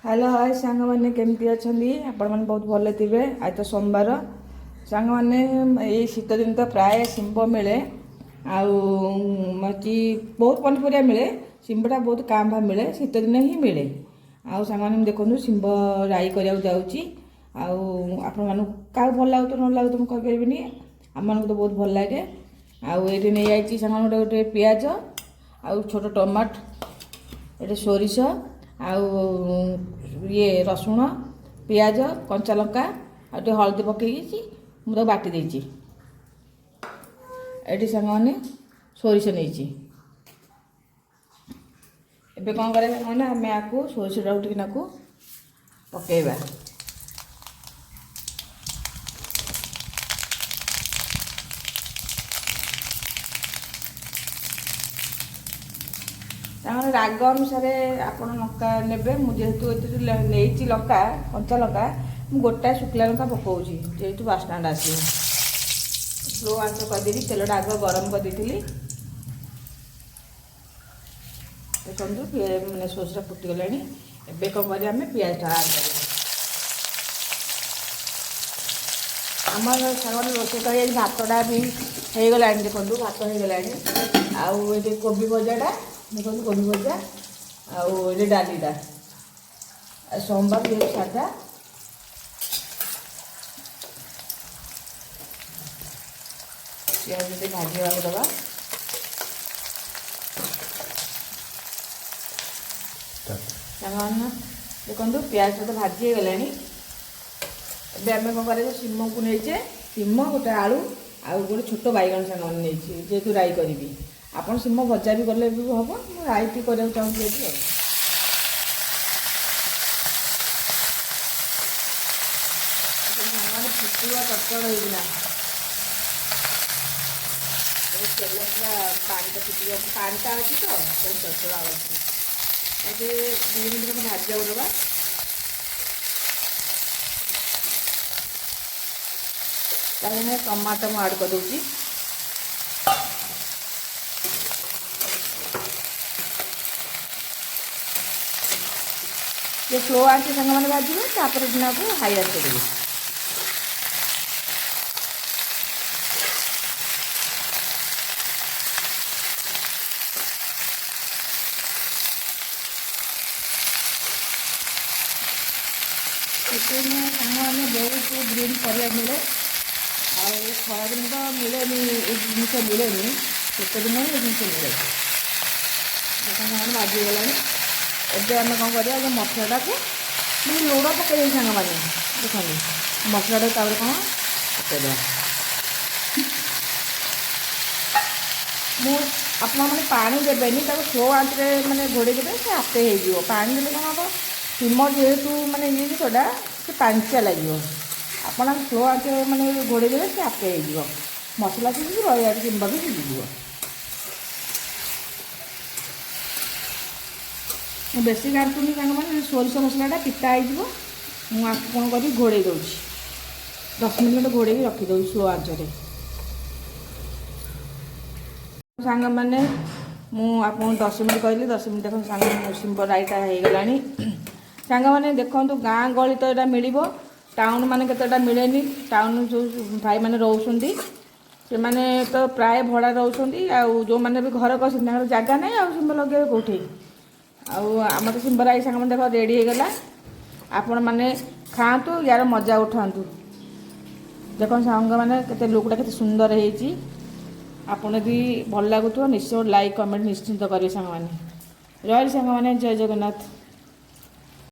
Hello hi ସାଙ୍ଗମାନେ, କେମିତି ଅଛନ୍ତି ଆପଣମାନେ? ବହୁତ ଭଲ ଥିବେ। ଆଜି ତ ସୋମବାର ସାଙ୍ଗମାନେ। ଏଇ ଶୀତ ଦିନ ତ ପ୍ରାୟ ଶିମ୍ବ ମିଳେ ଆଉ ବାକି ବହୁତ ପନିପରିବା ମିଳେ। ଶିମ୍ବଟା ବହୁତ କାଁ ଭାଁ ମିଳେ, ଶୀତ ଦିନେ ହିଁ ମିଳେ। ଆଉ ସାଙ୍ଗମାନେ, ଦେଖନ୍ତୁ, ଶିମ୍ବ ରାଇ କରିବାକୁ ଯାଉଛି। ଆଉ ଆପଣମାନଙ୍କୁ କାହାକୁ ଭଲ ଲାଗୁଥିବ ନ ଲାଗୁଥିବ ମୁଁ କହିପାରିବିନି, ଆମମାନଙ୍କୁ ତ ବହୁତ ଭଲ ଲାଗେ। ଆଉ ଏଇଠି ନେଇଯାଇଛି ସାଙ୍ଗମାନେ ଗୋଟେ ଗୋଟେ ପିଆଜ ଆଉ ଛୋଟ ଟମାଟୋ, ଏଠି ସୋରିଷ ଆଉ ଇଏ ରସୁଣ, ପିଆଜ, କଞ୍ଚା ଲଙ୍କା ଆଉ ଟିକେ ହଳଦୀ ପକେଇକି ମୁଁ ତାକୁ ବାଟି ଦେଇଛି। ଏଠି ସାଙ୍ଗମାନେ ସୋରିଷ ନେଇଛି। ଏବେ କ'ଣ କରିବା ସାଙ୍ଗମାନେ? ଆମେ ଆକୁ ସୋରିଷଟାକୁ ଟିକେ ନାକୁ ପକେଇବା। ତାଙ୍କର ରାଗ ଅନୁସାରେ ଆପଣ ଲଙ୍କା ନେବେ। ମୁଁ ଯେହେତୁ ଏଥିରେ ନେଇଛି ଲଙ୍କା, କଞ୍ଚା ଲଙ୍କା, ମୁଁ ଗୋଟାଏ ଶୁଖିଲା ଲଙ୍କା ପକାଉଛି, ଯେହେତୁ ବାସ୍ନାଟା ଆସିବ। ସ୍ଲୋ ଆଞ୍ଚ କରିଦେଇଛି, ତେଲଟା ଆଗ ଗରମ କରିଦେଇଥିଲି। ଦେଖନ୍ତୁ, ମାନେ ସୋରିଷଟା ଫୁଟିଗଲାଣି। ଏବେ କ'ଣ କରିବା? ଆମେ ପିଆଜଟା ଆଡ଼୍ କରିବା। ଆମର ସାଙ୍ଗମାନେ ରୋଷେଇ କରି ଭାତଟା ବି ହେଇଗଲାଣି। ଦେଖନ୍ତୁ, ଭାତ ହେଇଗଲାଣି। ଆଉ ଏଠି କୋବି ଭଜାଟା ଦେଖନ୍ତୁ, କୋବି ଭଜା ଆଉ ଏଠି ଡାଲିଟା। ଆଉ ସୋମବାର ଯେହେତୁ ସାଧା। ପିଆଜ ଟିକେ ଭାଜିବାକୁ ଦେବା। ସାଙ୍ଗମାନେ ଦେଖନ୍ତୁ, ପିଆଜ ତ ଭାଜି ହେଇଗଲାଣି। ଏବେ ଆମେ କ'ଣ କରିବା? ଶିମକୁ ନେଇଛେ, ଶିମ ଗୋଟେ, ଆଳୁ ଆଉ ଗୋଟେ ଛୋଟ ବାଇଗଣ ସାଙ୍ଗମାନେ ନେଇଛି, ଯେହେତୁ ରାଇ କରିବି। ଆପଣ ଶିମ ଭଜା ବି କଲେ ବି ହେବ, ମୁଁ ରାଇ ଟିକେ କରିବାକୁ ଚାହୁଁଛି ଏଠି। ଆଉ ସାଙ୍ଗମାନେ ଫୁଟିବ ଚଟଚଟ ହେଇକିନା ଏ ତେଲ ପୁରା, ପାଣିଟା ଫୁଟିବ। ପାଣିଟା ଅଛି ତ ଚଟଚଟ ଅଛି। ଏବେ 2 ମିନିଟ୍ ଖଣ୍ଡେ ଭାଜିବାକୁ ଦେବା। ତାହେଲେ ଟମାଟୋ ମୁଁ ଆଡ଼୍ କରିଦେଉଛି। ଟିକେ ସ୍ଲୋ ଆଞ୍ଚ ସାଙ୍ଗମାନେ ଭାଜିବେ, ତାପରେ ଦିନକୁ ହାଇ ଆଞ୍ଚ ଦେବେ। ଶୀତଦିନେ ସାଙ୍ଗମାନେ ବହୁତ ଗ୍ରୀନ୍ ପରିବା ମିଳେ। ଆଉ ଖରାଦିନେ ତ ମିଳେନି, ଏ ଜିନିଷ ମିଳେନି। ଶୀତ ଦିନେ ହିଁ ଏ ଜିନିଷ ମିଳେ। ସାଙ୍ଗମାନେ ଭାଜିଗଲାଣି। ଏବେ ଆମେ କ'ଣ କରିବା? ଯେ ମସଲାଟାକୁ ମାନେ ଲୁଣ ପକାଇଦେଇ ସାଙ୍ଗମାନେ ଦେଖନ୍ତୁ, ମସଲାଟାକୁ ତାପରେ କ'ଣ ପକାଇଦେବା। ମୁଁ ଆପଣମାନେ ପାଣି ଦେବେନି, ତାକୁ ସ୍ଲୋ ଆଞ୍ଚରେ ମାନେ ଘୋଡ଼େଇ ଦେବେ, ସେ ଆପେ ହେଇଯିବ। ପାଣି ଦେଲେ କ'ଣ ହେବ? ଶିମ ଯେହେତୁ ମାନେ ଇଏ ଜିନିଷଟା, ସେ ପାଣିଚିଆ ଲାଗିବ। ଆପଣ ସ୍ଲୋ ଆଞ୍ଚରେ ମାନେ ଘୋଡ଼େଇ ଦେବେ, ସେ ଆପେ ହେଇଯିବ। ମସଲା ସିଝିଯିବ, ଇଆଡ଼େ ଶିମ୍ବ ବି ସିଝିଯିବ। ମୁଁ ବେଶୀ ଘାଣ୍ଟୁନି ସାଙ୍ଗମାନେ, ସୋରିଷ ମସଲାଟା ପିତା ହେଇଯିବ। ମୁଁ ଆକୁ କ'ଣ କରିବି? ଘୋଡ଼େଇ ଦେଉଛି। 10 ମିନିଟ୍ ଖଣ୍ଡେ ଘୋଡ଼େଇକି ରଖିଦେଉଛି ସ୍ଲୋ ଆଞ୍ଚରେ। ସାଙ୍ଗମାନେ, ମୁଁ ଆପଣଙ୍କୁ 10 ମିନିଟ୍ କହିଲି, 10 ମିନିଟ୍। ଦେଖନ୍ତୁ ସାଙ୍ଗ, ଶିମ୍ବ ରାଇଟା ହେଇଗଲାଣି। ସାଙ୍ଗମାନେ ଦେଖନ୍ତୁ, ଗାଁ ଗହଳି ତ ଏଇଟା ମିଳିବ, ଟାଉନ୍ ମାନେ କେତେଟା ମିଳେନି। ଟାଉନ୍ ଯେଉଁ ଭାଇମାନେ ରହୁଛନ୍ତି, ସେମାନେ ତ ପ୍ରାୟ ଭଡ଼ା ରହୁଛନ୍ତି। ଆଉ ଯେଉଁମାନେ ବି ଘର କରିଛନ୍ତି, ତାଙ୍କର ଜାଗା ନାହିଁ, ଆଉ ଶିମ୍ବ ଲଗେଇବେ କେଉଁଠି? ଆଉ ଆମର ତ ଶିମ୍ବ ରାଇ ସାଙ୍ଗମାନେ ଦେଖ ରେଡ଼ି ହେଇଗଲା। ଆପଣମାନେ ଖାଆନ୍ତୁ, ୟାର ମଜା ଉଠାନ୍ତୁ। ଦେଖନ୍ତୁ ସାଙ୍ଗମାନେ, କେତେ ଲୁକ୍ଟା କେତେ ସୁନ୍ଦର ହେଇଛି। ଆପଣ ଯଦି ଭଲ ଲାଗୁଥିବ, ନିଶ୍ଚୟ ଲାଇକ୍ କମେଣ୍ଟ ନିଶ୍ଚିନ୍ତ କରିବେ ସାଙ୍ଗମାନେ। ରହିଲି ସାଙ୍ଗମାନେ, ଜୟ ଜଗନ୍ନାଥ।